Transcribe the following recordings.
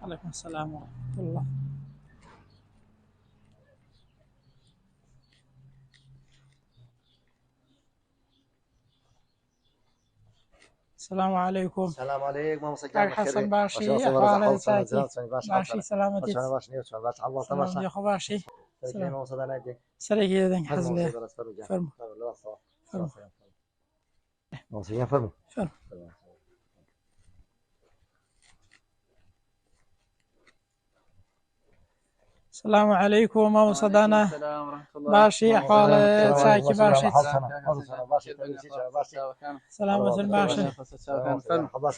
علیکم السلام ورحمة الله. سلام علیکم. سلام علیک مامۆستا گیان کاک بەخێر حەسەن بێی. باشی باشی مامۆستا بەڕێز ئەحواڵت حاڵت چۆنە چاکی جناب چۆنی باش حاڵت باشی چۆنە سەلامەتیت چۆنە باش نیە چۆن باش حاڵ سلام باشە یاخۆ باشی سەرەکی سلام مامۆستا دانای دێ سەرێکی دەدەنگ فەرموو حەز لێ مامۆستا بەڕێز فەرموو گیان فەرموو فەرموو لە ڕاستەوە فەرموو سلام سلام مامۆستا گیان فەرموو فەرموو فەرموو. سلام علیکم مامۆستا دانا باشی ئەحواڵت چاکی باشیت سەلامەتن باشن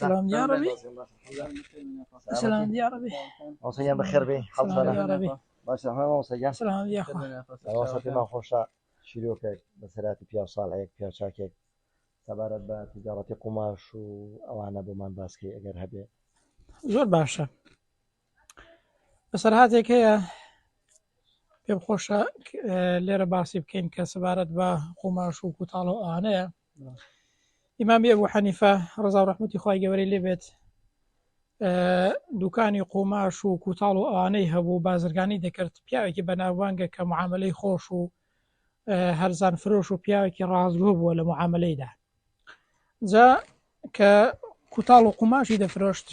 سلام یاڕەبی سلام یاڕەبی مامۆستا گیان بەخێر بێی حاڵت سلام چۆنە یاڕەبی باشە مامۆستا گیان سلام یاخوا مامۆستا پێمان خۆشە چیرۆکێک بەسەرهاتی پیاو ساڵحێک پیاو چاکێک سەبارەت بە تیجاڕەتی قوماش و ئەوانە بۆمان باس کەی ئەگەر هەبێ. زۆر باشە بەسەرهاتێک هەیە پێم خۆشە لێرە باسی بکەین کە سەبارەت بە قوماش و کوتاڵ و ئەوانەیە ئیمامی ئەبوو حەنیفە ڕەزا و ڕەحمەتی خوای گەورەی لێبێت دوکانی قوماش و کوتاڵ و ئەوانەی هەبوو بازرگانی دەکرد پیاوێکی بەناوبانگە کە معاملەی خۆش و هەرزان فرۆش و پیاوێکی ڕاستگۆ بووە لە معاملەیدا جا کە کوتاڵ و قوماشی دەفرۆشت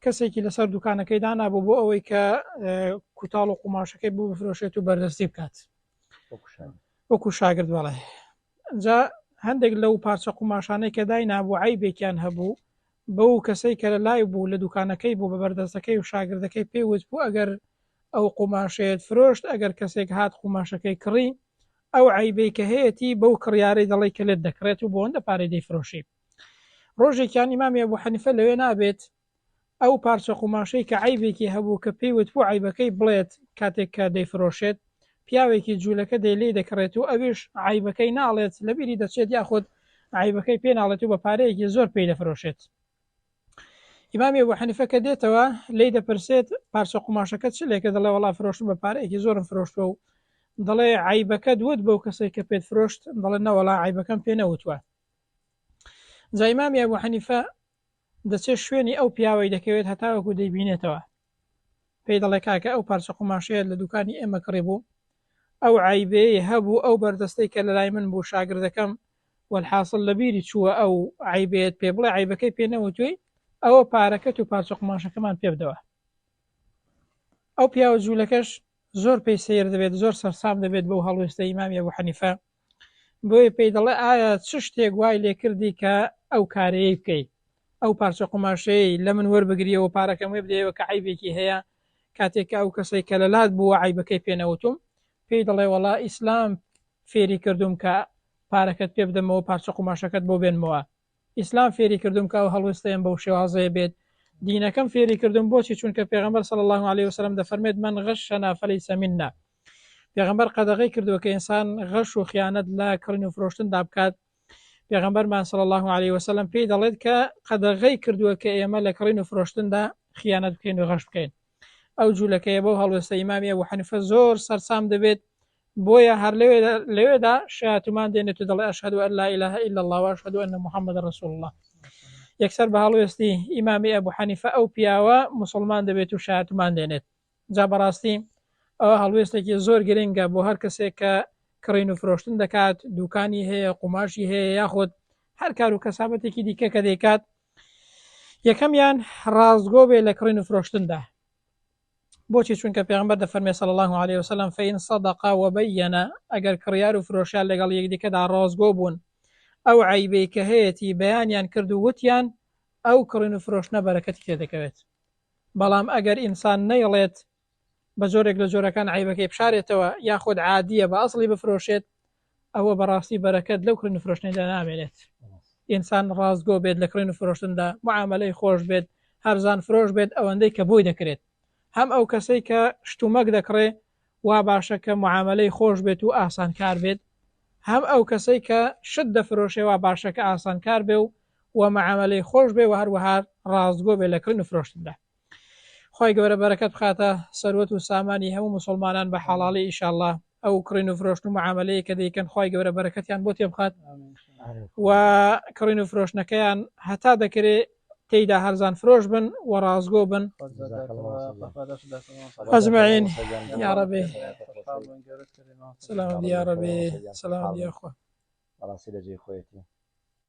کەسێکی لەسەر دوکانەکەی دانابوو بۆ ئەوەی کە کوتاڵ و قوماشەکەی بۆ بفرۆشێت و بەردەستی بکات وەکو شاگرد بەڵێ جا هەندێک لەو پارچە قوماشانەی کە داینابوو عیبێکیان هەبوو بەو کەسەی کە لە لای بوو لە دوکانەکەی بوو بە بەردەستەکەی و شاگردەکەی پێی وت بوو ئەگەر ئەو قوماشەیەت فرۆشت ئەگەر کەسێک هات قوماشەکەی کڕی ئەو عەیبەی کە هەیەتی بەو کڕیارەی دەڵێی کە لێت دەکڕێت و بۆ ئەوەندە پارەی دەیفرۆشی. ڕۆژێکیان ئیمامی ئەبو حەنیفە لەوێ نابێت، ئەو پارچە قوماشەی کە عەیبێکی هەبوو کە پێی وتبوو عەیبەکەی بڵێت کاتێک کە دەیفرۆشێت، پیاوێکی جوولەکە دێ لێی دەکڕێت و ئەویش عەیبەکەی ناڵێت، لەبیری دەچێت یاخود عەیبەکەی پێ ناڵێت و بە پارەیەکی زۆر پێی دەفرۆشێت. ئیمامی ئەبو حەنیفە کە دێتەوە لێی دەپرسێت پارچە قوماشەکە چ لێکە دەڵێ وەڵا فرۆشتم بە پارەیەکی زۆرم فرۆشتوە و دەڵێ عەیبەکەت وت بەو کەسەی کە پێت فرۆشت دەڵێ نەوەڵا عەیبەکەم پێ نەوتوە جا ئیمامی ئەبو حەنیفە دەچێت شوێنی ئەو پیاوەی دەکەوێت هەتاوەکو دەیبینێتەوە پێی دەڵێ کاکە ئەو پارچە قوماشەیەت لە دوکانی ئێمە کڕی بوو ئەو عەیبەیەی هەبوو ئەو بەردەستەی کە لەلای من بوو شاگردەکەم وەلحاسڵ لەبیری چووە ئەو عەیبەیەت پێ بڵێ عەیبەکەی پێ نەوتووی ئەوە پارەکەت و پارچە قوماشەکەمان پێ بدەوە ئەو پیاوە جوولەکەش زۆر پێی سەیر دەبێت زۆر سەرسام دەبێت بەو هەڵوێستەی ئیمامی ئەبوو حەنیفە بۆیە پێی دەڵێ ئایا چ شتێک وای لێکردی کە ئەو کارەیەی بکەی ئەو پارچە قوماشەیەی لە من وەربگریەوە پارەکەم وێ بدەیەوە کە عەیبێکی هەیە کاتێک کە ئەو کەسەی کە لەلات بووە عەیبەکەی پێ نەوتوم پێی دەڵێ وەڵا ئیسلام فێری کردوم کە پارەکەت پێ بدەمەوە پارچە قوماشەکەت بۆ بێنمەوە ئیسلام فێری کردوم کە ئەو هەڵوێستەیەم بەو شێوازەیە بێت دینەکەم فێری کردوم بۆچی چونکە پێغەمبەر صلی اللە علیه وسلم دەفەرمێت من غشنا فلیس منا پێغەمبەر قەدەغەی کردووە کە ئینسان غەش و خیانەت لە کڕین و فرۆشتندا بکات پێغەمبەرمان صلی اللە علیه وسلم پێی دەڵێت کە قەدەغەی کردووە کە ئێمە لە کڕین و فرۆشتندا خیانەت بکەین و غەش بکەین ئەو جوولەکەیە بەو هەڵوێستە ئیمامی ئەبوو حەنیفە زۆر سەرسام دەبێت بۆیە هەر لەوێدا شایەتومان دێنێت و دەڵێ ئەشهەدو ئەن لا ئیلاهە ئیلا اللە و ئەشهەدو ئەنە محەممەدە ڕەسوڵ اللە یەکسەر بە هەڵوێستی ئیمامی ئەبوو حەنیفە ئەو پیاوە موسڵمان دەبێت و شایەتومان دێنێت جا بەڕاستی ئەوە هەڵوێستێکی زۆر گرنگە بۆ هەر کەسێک کە کڕین و فرۆشتن دەکات دوکانی هەیە قوماشی هەیە یاخود هەر کار و کەسابەتێکی دیکە کە دەیکات یەکەمیان ڕاستگۆ بێ لە کڕین و فرۆشتندا بۆچی چونکە پێغەمبەر دەفەرمێ صلی اللە علیە وسلم فإن صدق وبین ئەگەر کڕیار و فرۆشیار لەگەڵ یەکدیکەدا ڕاستگۆ بوون ئەو عەیبەی کە هەیەتی بەیانیان کرد و وتیان ئەو کڕین و فرۆشتنە بەرەکەتی تێدەکەوێت بەڵام ئەگەر ئینسان نەیڵێت بە جۆرێک لە جۆرەکان عەیبەکەی بشارێتەوە یاخود عادیە بە ئەسڵی بفرۆشێت ئەوە بەڕاستی بەرەکەت لەو کڕین و فرۆشتنەدا نامێنێت ئینسان ڕاستگۆ بێت لە کڕین و فرۆشتندا معامەلەی خۆش بێت هەرزان فرۆش بێت ئەوەندەی کە بۆی دەکرێت هەم ئەو کەسەی کە شتومەک دەکڕێ وا باشە کە معامەلەی خۆش بێت و ئاسانکار بێت هەم ئەو کەسەی کە شت دەفرۆشێ وا باشە کە ئاسانکار بێ و و معامەلەی خۆش بێ و هەروەها ڕاستگۆ بێ لە کڕین و فرۆشتندا خوای گەورە بەرەکەت بخاتە سەروەت و سامانی هەموو موسڵمانان بە حەڵاڵی ئیشاڵڵا ئەو کڕین و فرۆشتن و معامەلەیە کە دەیکەن خوای گەورە بەرەکەتیان بۆ تێبخات و کڕین و فرۆشتنەکەیان هەتا دەکرێ تێیدا هەرزان فرۆش بن و ڕاستگۆ بن. اجمعین یا ربی. سلام یا ربی. سلام یا خوا. بەڕاستی لە جێی خۆیەتی.